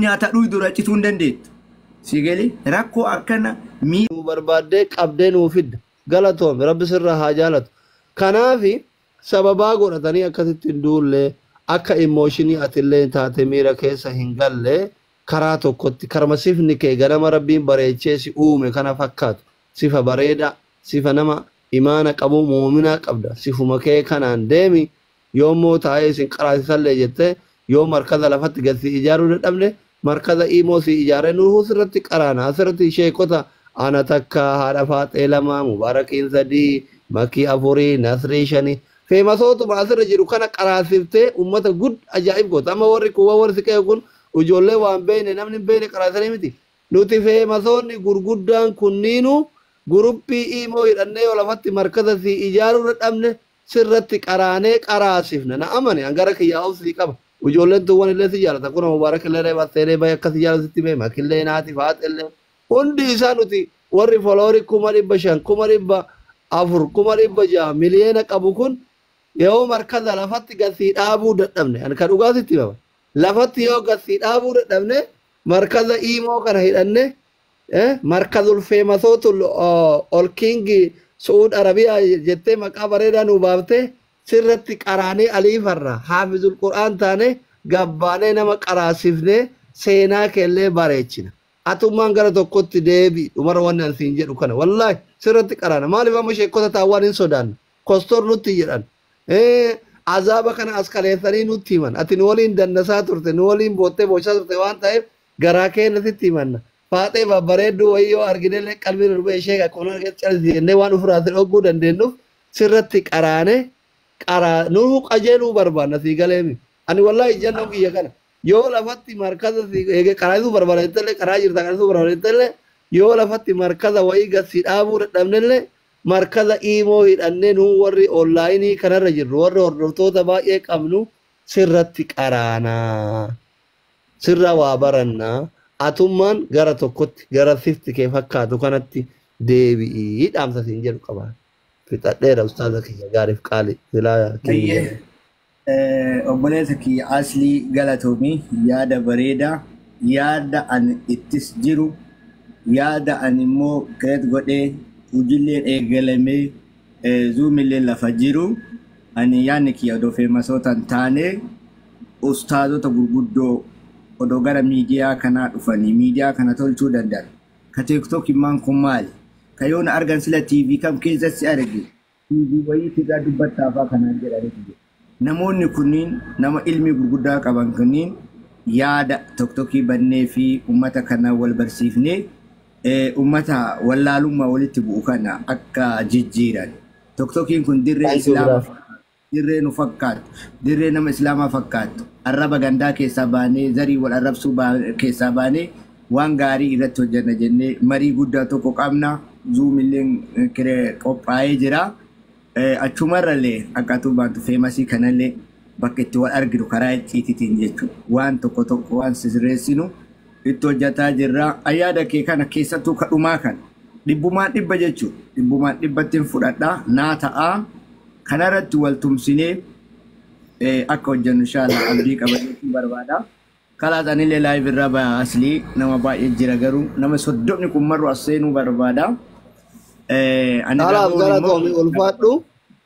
Nyaata dhuydu irraa cituu hin dandeettu. Si galee rakkoo akkana nuu barbaaddee qabdee nuu fidda. Galatoomi, Rabbi sirraa haa jaalatu. Kanaafi sababaa godhatanii akkasitti hin duulle, akka emotion atillee taate miira keessa hin galle, karaa tokkotti karma sifni kee ganama Rabbiin bareechee si uume kana fakkaatu, sifa bareedaa, sifa nama imaana qabu, muuminaa qabda, sifuma kee kanaan deemi. Yoommoo taa'ee isin qaraasisallee jettee yoo markaza lafatti gad si ijaaruu dadhabne, markaza iimoo si ijaaree nuhuu sirratti qaraana. Asirratti sheekota ana takka, haadha faaxee lama, mubaarakiin sadii, makii afurii, nasrii shanii, famousootuma asirra jiru kana qaraasiftee ummata gud ajaa'ib goota. Amma warri kuwwa warri siqee kun ijoollee waan beeyne, namni hin beeyne qaraasanii miti. Nuti famousoonni gurguddaan kunniinu guruppii iimoo hidhannee yoo lafatti markaza si ijaaruu dadhabne, sirratti qaraanee qaraasifna. Na amane, hangara kiyyaa obsii qaba. Ijoolleen tuwwan illee si jaalatan kun, mubaarak illee reeba seenee bahe akka si jaalatu sitti beema, makillee naati faaxillee hundi isaa. Nuti warri followerii 500,000, 400,000, 600,000, miliyoona qabu kun yoo markaza lafatti gasii dhaabuu dadhabne, ani kan dhugaa sitti hima, lafatti yoo gasii dhaabuu dadhabne, markaza iimoo kana hidhanne, markazul famousootul ol king Su'uud Arabiyaa jettee maqaa bareedaa nuu baaftee sirratti qaraanee aliifarra haafizul Qur'aan taane gabbaanee nama qaraasifnee seenaa keellee bareechina. Atummaan gara tokkotti deebi. Dhumara wanni an siin jedhu kana, wallaahi sirratti qaraana. Maaliif amma sheekota taawwan hin sodaanna? Kostor nutti jedhan. Azaaba kana as kaleessanii nutti himan. Ati nu waliin dannasaa turte, nu waliin boottee boochaa turte waan ta'eef garaa keenya sitti himanna. Faaxee babbareedduu wayii yoo arginellee qalbii nu dhufee ishee akkuma argee calisi jennee waan ofirraa si dhogguu dandeenyuuf sirratti qaraane qaraa nuu qajeeluu barbaanna, sii galeemi. Ani wallaahi ijjannoon kiyya kana, yoo lafatti markaza si eege qaraasuu barbaadettellee, karaa jirta qaraasuu barbaadettellee, yoo lafatti markaza wayii gad si dhaabuu dadhabnellee, markaza iimoo hidhannee nuu warri onlineii kanarra jirru, warri hordoftoota baay'ee qabnu sirratti qaraanaa. Sirra waa barannaa. Atummaan gara tokkotti gara sifti kee fakkaatu kanatti deebi'ii dhaamsa siin jedhu qaba. Fixadheera, ustaaza kiyya gaariif qaali silaa kiyya. Ayyee, obboleessa kiyya Aslii, galatoomii, yaada bareedaa, yaada ani ittis jiru, yaada ani immoo create godhee hojiileen eegalamee Zoomillee lafa jiru. Ani yaadni kiyya odoo famousoota hin taane ustaazota gurguddoo odoo gara miidiyaa kanaa dhufanii miidiyaa kana tolchuu danda'an. Ka TikTok immaan kun maali? Ka yoona argan sila TV kam keessatti arge? TV wayii irraa dubbattaafaa kanaan jedhaniitu jiru. Namoonni kunniin nama ilmii gurguddaa qaban kunniin yaada TikTokii bannee fi uummata kana wal barsiifnee ummata wallaalummaa walitti bu'u kana akka jijjiiran. TikTokiin kun dirree Thank you, islaamaa brother. Dirree nu fakkaattu, dirree nama islaamaa fakkaattu, arraba gandaa keessaa baanee, zarii wal arrabsuu keessaa baanee waan gaarii irratti hojjenna jennee marii guddaa tokko qabna. Zoomilleen qophaa'ee jira. Achumarrallee akka atuu baantu famousii kanallee bakka itti wal arginu karaa icciitiitiin jechuudha. Waan tokko tokko waan sirreessinu itti hojjetaa jirra. Ayyaada kee kana keessattuu kadhumaa kana dhibbumaan dhibba jechuudha. Dhibbumaan dhibbatti hin fudhadha. Naa ta'aa. Kanarratti wal tumsinee akka hojjennu inshallah abdii qaba jechuun barbaada. Kalaas, anillee live irraa ba'a. Aslii nama baay'ee jira, garuu nama 30 kun marru as seenuu barbaada. Ani irraa Kalaaf ba'uun immoo galatoomi, ulfaadhu.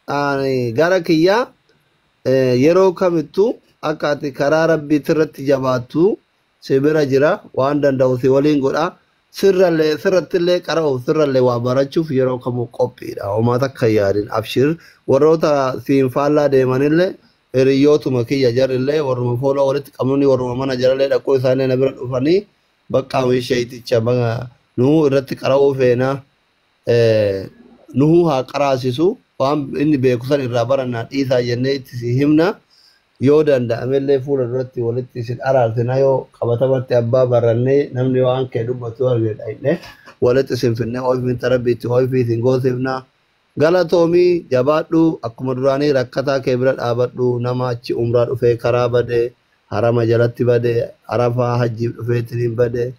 Ani gara kiyyaa yeroo kamittuu akka ati karaa rabbiitti irratti jabaattu si bira jira, waan danda'u si waliin godha. Sirrallee sirrattillee qara'uuf, sirrallee waa barachuuf yeroo kamuu qophiidha. Homaa takka hin yaadin, abshir. Warroota siin faallaa deemanillee hiriyyootuma kiyya, jarrillee warruma follow walitti qabnuni, warruma mana jarallee dhaquu isaanii na bira dhufanii bakka sheeyticha nuu irratti qara'uu feenaa, nuhuu haa qaraasisu, waan inni beeku san irraa barannaa dhiisaa jennee itti si himna. Yoo danda'amellee fuula duratti walitti isin araarsina. Yoo qabatamatti abbaa barannee namni waan kee dubbatu arge dhaqne walitti isin finnee ooyifin rabbiitti ooyifii isin goosifna. Galatoomii, jabaadhu. Akkuma duraanii rakkataa kee bira dhaabadhu. Nama achi umraa dhufee karaa badee, harama jalatti badee, arafaa hajjiif dhufeetiin badee,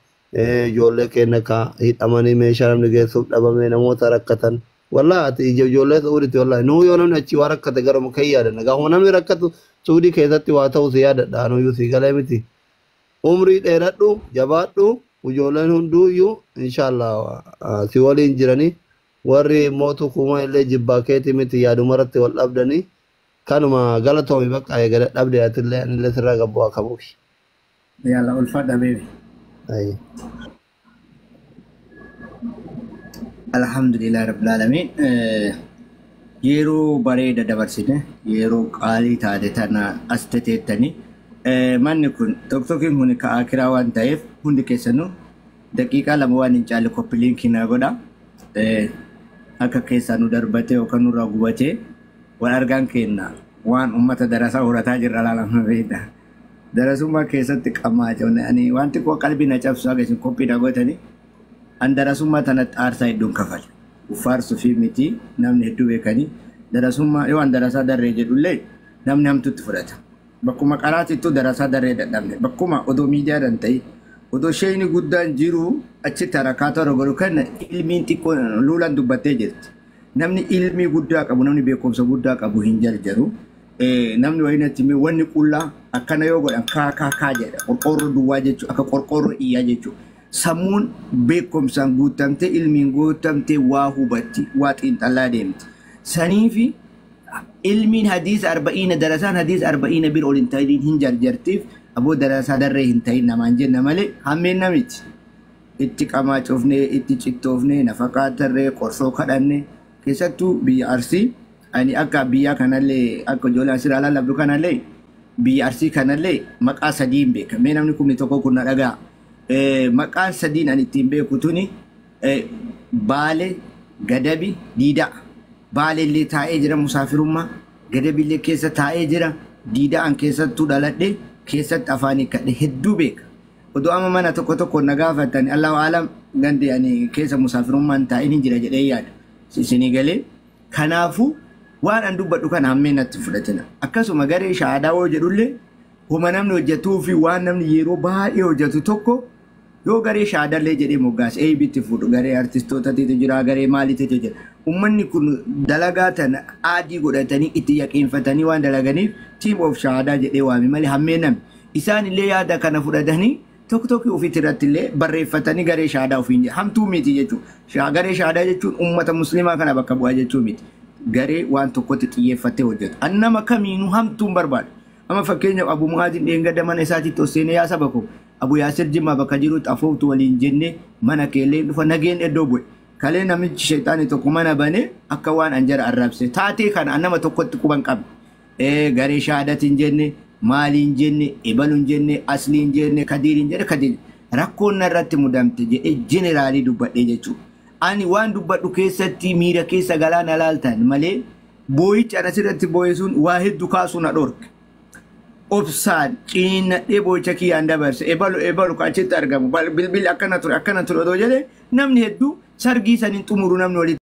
ijoollee keenya ka hidhamanii meeshaa namni geessuuf dhabame, namoota rakkatan. Wallahi ati ijoollee Suudiiti. Wallahi nuu yoo namni achi waa rakkate garuma kee yaadanna. Gaafuma namni rakkatu Suudii keessatti waa ta'u si yaadadha. Anuyyuu si galee miti. Umrii dheeradhu, jabaadhu, ijoolleen hunduuyyuu inshallah si waliin jiranii warri mootu kuma illee jibbaa keeti miti yaadumarratti wal dhabdanii kanuma galatoomi bakka eegale dhabde atillee anillee sirraa gabbu'aa qabuufi. Yalla ulfaadha beebi. Ayi. Alhamdulillah rabbil alamin. Yeroo bareeda dabarsine, yeroo qaalii taate tana as teteettanii, manni kun tokkokiin kun ka akiraa waan ta'eef hundi keessanuu daqiiqaa 2 waan hin caalle copy link naa godha. Akka keessaa nu darbatee yookaan nurraa gubatee wal argaan kenna waan ummata darasaa horataa jirra laalama beekta. Darasummaa keessatti qamaa ani waan xiqqoo qalbii na cabsu haga isin copy na gootanii an darasummaa tanatti aarsaa hedduun kafale. Uffaarsuu fi miti namni hedduu beekanii darasummaa yoo an darasaa darree jedhullee namni hamtutti fudhata. Bakkuma qaraatittuu darasaa darree dadhabne bakkuma odoo miidiyaadhaan ta'e odoo sheeyni guddaan jiru achitti harakaa toora godhu kana ilmiin xiqqoo luulaan dubbattee jirti. Namni ilmii guddaa qabu, namni beekumsa guddaa qabu hin jarjaru. Namni wayii natti himee wanni qullaa akkana yoo godhan kaa kaa kaa jedha. Qorqoorroo duwwaa jechuudha, akka qorqoorroo iyyaa jechuudha. Sammuun beekumsaan guutamtee, ilmiin guutamtee waa hubatti, waa xiinxallaa deemti. Saniifi ilmiin hadiisa arba'iina darasaan hadiisa arba'iina bira ol hin ta'in hin jarjartiif aboo darasaa darree hin ta'in namaan jenna malee hammeen namichi. Itti qamaa cufnee, itti cittoofnee, nafaqaa tarree, qorsoo kadhanne, keessattuu biyya Arsii ani akka biyyaa kanallee akka ijoollee asirraa lallabdu kanallee biyya Arsii kanallee maqaa sadiin beeka. Mee namni 10,000 kun na dhagaa. Maqaan sadiin ani ittiin beeku tuni Baale, Gadabi, Diidaa. Baale illee taa'ee jira musaafirummaa, Gadabi illee keessa taa'ee jira, Diida'an keessattuu dhaladhe, keessatti afaan hiikkadhe hedduu beeka. Odoo amma mana tokko tokko na gaafatan Allahu alam gandi ani keessa musaafirummaan taa'in hin jira jedhee yaada. Isinii galee kanaafuu waan an dubbadhu kana hammeen natti fudhatina. Akkasuma garee shaadaa yoo jedhullee homa namni hojjetuu fi waan namni yeroo baay'ee hojjetu tokko yoo garee shaadallee jedhee moggaase eebitti fuudhu garee artistootatiitu jira, garee maaliititu jira. Uummanni kun dalagaa tana aadii godhatanii itti yaqiinfatanii waan dalaganiif team of shaadaa jedhee waame malee hammeen namni. Isaan illee yaada kana fudhatanii tokko tokko ofiitti irratti illee barreeffatanii garee shaadaa ofiin jedha. Hamtuu miti jechuudha. Garee shaadaa jechuun uummata musliimaa kana bakka bu'aa jechuu miti. Garee waan tokkotti xiyyeeffatee hojjetu. An nama kamiinuu hamtuun barbaadu. Amma fakkeenyaaf Abu Mu'aazin dheengadda mana isaatitti ol seenee yaa saba koo Abu Yaasir Jimmaa bakka jirutti afooftu waliin jennee mana keellee dhufa nageen iddoo bu'e. Kalee namichi sheexaani tokko mana banee akka waan an jara arrabse. Taatee kana an nama tokkotti quban qabne. Garee shaadatiin jenne, maaliin jenne, ebaluun jenne, asliin jenne, kadiiriin jenne, kadiir. Rakkoon narratti mudamte jedhee jeneraalii dubbadhee jechuudha. Ani waan dubbadhu keessatti miira keessa galaana laaltan malee boo'ichi ana asirratti boo'e sun waa hedduu kaasuu na dhorke. Obsaan ciniinnadhee boo'icha kiyyaan dabarse. Ebalu ebalu kan achitti argamu bilbilli akkana ture akkana ture odoo jedhee namni hedduu sargii saniin xumuru namni walitti.